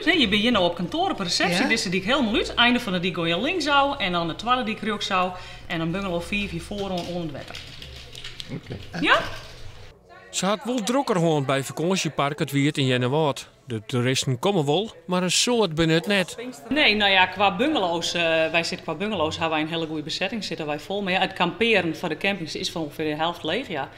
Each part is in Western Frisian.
Nee, je binne hjir no op kantoar op de resepsje. Ja. Dizze dyk hielendal út. Einde fan de dyk gean je linksôf en dan de twadde dyk rjochtsôf. En dan bungalow 5 hjir foaroan oan it wetter. Oké. Ja? Se hat wol drokker hân by fakânsjepark It Wiid yn Earnewâld. De toeristen komme wol, mar in soad binne it net. Nee, no ja, kwa bungalows, wy sitte kwa bungalows ha wy in hiele goede besetting, sitte wy fol. Mar ja, it kampearen foar de campings is foar ûngefear de helft leech, ja.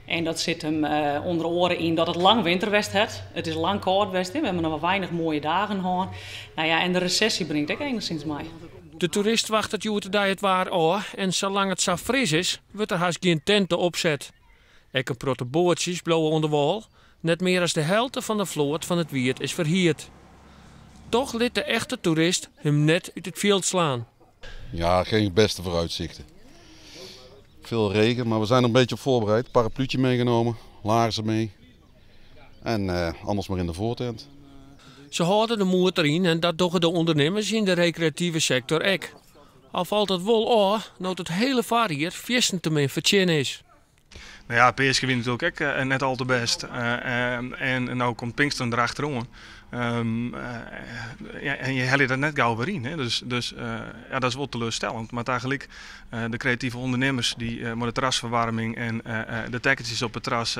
En dat sit him ûnder oare yn dat it lang winter west hat. It is lang kâld west, hè. We hawwe noch mar weinich moaie dagen hân. No ja, en de resesje bringt ek enigszins mei. De toerist wachtet hjoed-de-dei it waar ôf en salang it sa fris is, wurdt der hast gjin tinte opset. Ek in protte boatsjes bliuwe oan de wâl. Net mear as de helte fan de float fan It Wiid is ferhierd. Toch lit de echte toerist him net út it fjild slaan. Ja, geen beste vooruitzichten. Veel regen, maar we zijn er een beetje op voorbereid. Parapluutje meegenomen, laarzen mee. En anders maar in de voortent. Se hâlde de moed deryn en dat dogge de ûndernimmers yn de rekreative sektor ek. Al falt it wol ôf no't it hiele foarjier fierstente min fertsjinne is. No ja, Peaske wie natuerlik ek net al te bêst. En no komt Pinksteren derachteroan. Ja, en je helje dat net gau wer yn. Hè. Dus ja, dat is wol teleurstellend. Mar tagelyk de kreative ûndernimmers dy't mei de terrasferwaarming en de tekkentsjes op it terras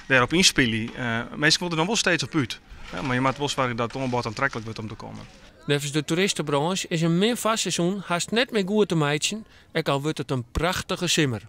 dêrop ynspylje. Minsken wolle der noch wol steeds op út. Mar je moatte wol soargje dat it oanbod oantreklik wurdt om te kommen. Neffens de toeristebranche is in min farseizoen hast net mear goed te meitsjen, ek al wurdt it in prachtige simmer.